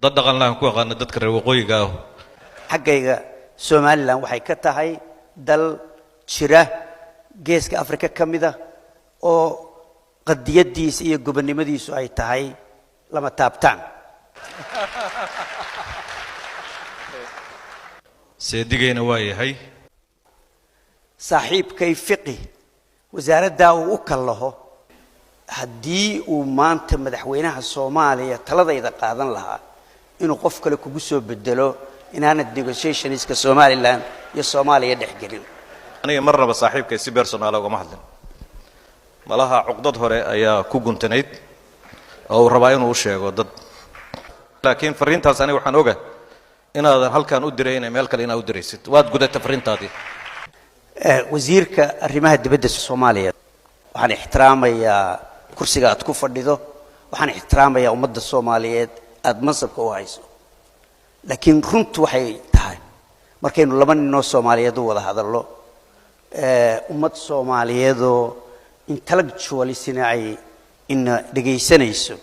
Dad dhaqan lahan ku aqaana dadka reer waqooyiga ah. Xaggayga Somaliland waxay ka tahay dal jira, Geeska Afrika ka mida, oo qadiyadiisa iyo gobonnimadiisu ay tahay lama taabtaan. Seedigayna waa yahay. Saaxiibkay Fiqi wasaaraddaa uu u kallaho, haddii uu maanta madaxweynaha Soomaaliya taladayda qaadan lahaa inuu qof kale kugu soo bedelo, inaanad negotiationska Somaliland iyo Soomaaliya dhex gelin. Aniga marnaba saaxiibkay si personal ugama hadlin. Malaha cuqdad hore ayaa ku guntanayd oo uu rabaa inuu u sheego dad, laakiin fariintaas aniga waxaan oga inaadan halkan u dirayna, meel kale inaad u diraysid. Waad gudata fariintaadii. Wasiirka arrimaha dibadda Soomaaliya, waxaan ixtiraamayaa kursiga aad ku fadhido, waxaan ixtiraamayaa ummadda Soomaaliyeed aada mansabka u hayso, laakiin runtu waxay tahay markaynu laba ninoo Soomaaliyeed u wada hadallo, ummad Soomaaliyeedoo intellectualisina ay ina dhegaysanayso,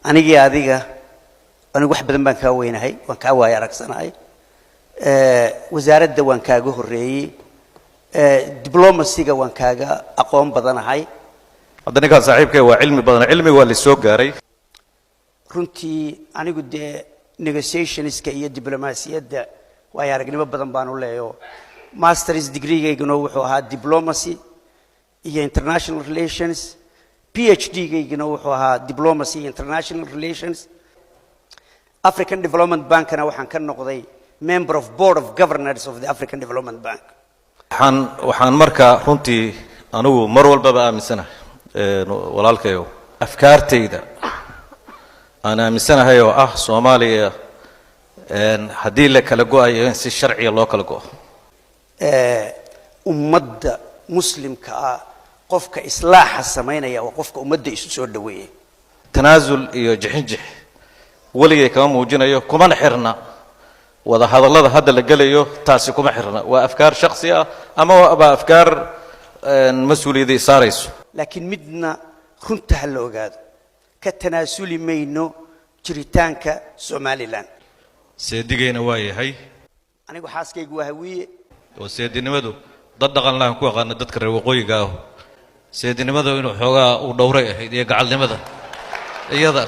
anigii adiga, anigu wax badan baan kaa weynahay, waan kaa waaya aragsanahay, wasaaradda waan kaaga horreeyey, diblomacyga waan kaaga aqoon badanahay. Hadda ninkaan saaxiibkay waa cilmi badan, cilmi waa lasoo gaaray. Runtii anigu dee negotiationska iyo diblomaasiyadda waayo aragnimo badan baan u leeyo. Masters degreegayguna wuxuu ahaa diplomacy iyo international relations, PhD gayguna wuxuu ahaa diplomacy iyo international relations. African Development Bankna waxaan ka noqday member of board of governors of the African Development Bank. Waxaan markaa runtii anigu mar walbaba aaminsanahay, walaalkayow, afkaartayda aan aaminsanahay oo ah Soomaaliya haddii la kala go-ayo in si sharciga loo kala go'o. Ummadda Muslimka ah, qofka islaaxa samaynaya waa qofka ummadda isu soo dhaweeya. Tanaasul iyo jixinjix weligay kama muujinayo, kumana xirna wada hadallada hadda la gelayo. Taasi kuma xirna, waa afkaar shaksi ah ama waa afkaar mas-uuliyadda saarayso. Laakiin midna runta ha la ogaado: ka tanaasuli mayno jiritaanka Somaliland. Seedigayna waa yahay. Anigu xaaskaygu waa Hawiye. Oo seedinimadu dad dhaqan lahan ku aqaana dadka reer waqooyiga ah. Seedinimadu inuu xoogaa uu dhowray ahayd iyo gacalnimada iyada.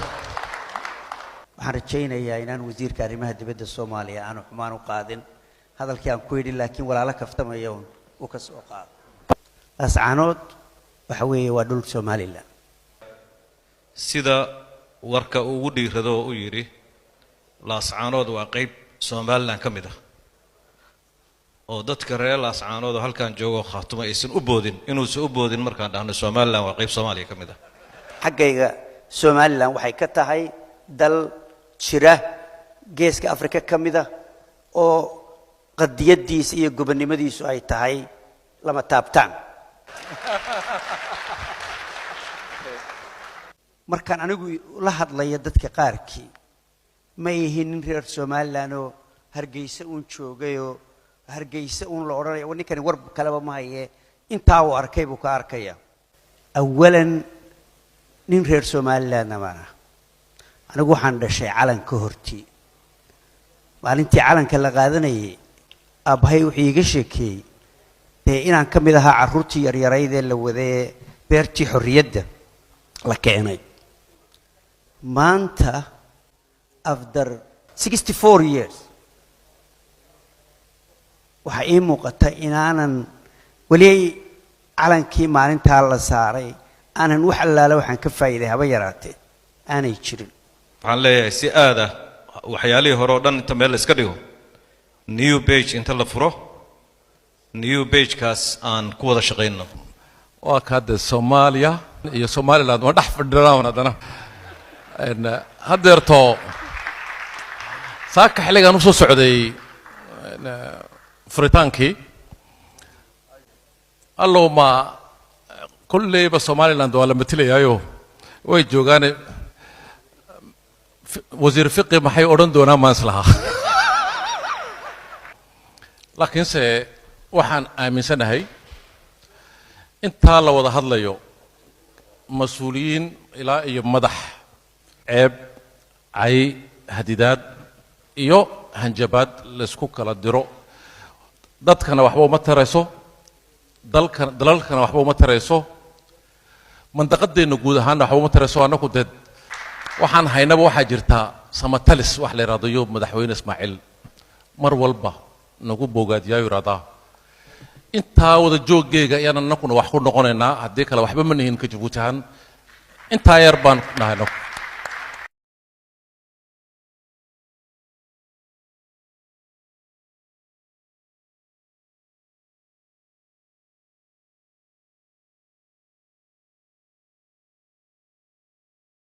Waxaan rajaynayaa inaan wasiirka arrimaha dibadda Soomaaliya aanu xumaan u qaadin hadalkii aan ku yidhi, laakiin walaalo kaftamaya uun uu ka soo qaado. Laascaanood waxa weeye waa dhul Somaliland. Sida warka uu ugu dhiirado oo u yidhi Laascaanood waa qayb Somaliland ka mid ah, oo dadka reer Laascaanood oo halkan joogo Khaatumo aysan u boodin, inuusan u boodin markaan dhahno Somaliland waa qayb Soomaaliya ka mid ah. Xaggayga Somaliland waxay ka tahay dal jira, Geeska Afrika ka mida, oo qadiyadiisa iyo gobonnimadiisu ay tahay lama taabtaan. Markaan anigu la hadlayo dadka qaarkii, ma ihin nin reer Somaliland oo Hargeysa uun joogayoo Hargeysa uun la odhanaya war ninkani war kaleba ma haye, intaa uu arkay buu ka arkaya. Awalan, nin reer Somalilandna maan ah. Anigu waxaan dhashay calanka hortii. Maalintii calanka la qaadanayay, aabbahay wuxuu iiga sheekeeyey dee inaan ka mid ahaa carruurtii yaryarayd ee la wadee beertii xorriyadda la keenay. Maanta, after 64 years, waxaa ii muuqata inaanan weli calankii maalintaa la saaray aanan wax allaale waxaan ka faa'iiday haba yaraatee aanay jirin. Waxaan leeyahay si aada waxyaalihii hore oo dhan inta meel la iska dhigo, new page inta la furo, new pagekaas aan ku wada shaqayno. Waa ka hadde Soomaaliya iyo Somaliland waa dhex fadhinaan haddana. Haddeerto saaka xilligaan usoo socday furitaankii, allow ma kolleyba Somaliland waa la matilayaayo, way joogaane, wasiir Fiqi maxay odhan doonaan maan islahaa. Laakiinse waxaan aaminsanahay intaa la wada hadlayo, mas-uuliyiin ilaa iyo madax, ceeb cay. Hadidaad iyo hanjabaad laysku kala diro dadkana waxba uma tarayso, dalkan dalalkana waxba uma tarayso, mandaqadeenna guud ahaanna waxba uma tarayso. Annaku dee waxaan haynaba waxaa jirtaa samatalis wax la yidhahdo iyo Madaxweyne Ismaaciil mar walba nagu boogaadiyaa, yidhahdaa intaa wada jooggeega ayaan annakuna wax ku noqonaynaa, haddii kale waxba ma nihin. Ka Jabuuti ahaan intaa yar baan nahay annaku.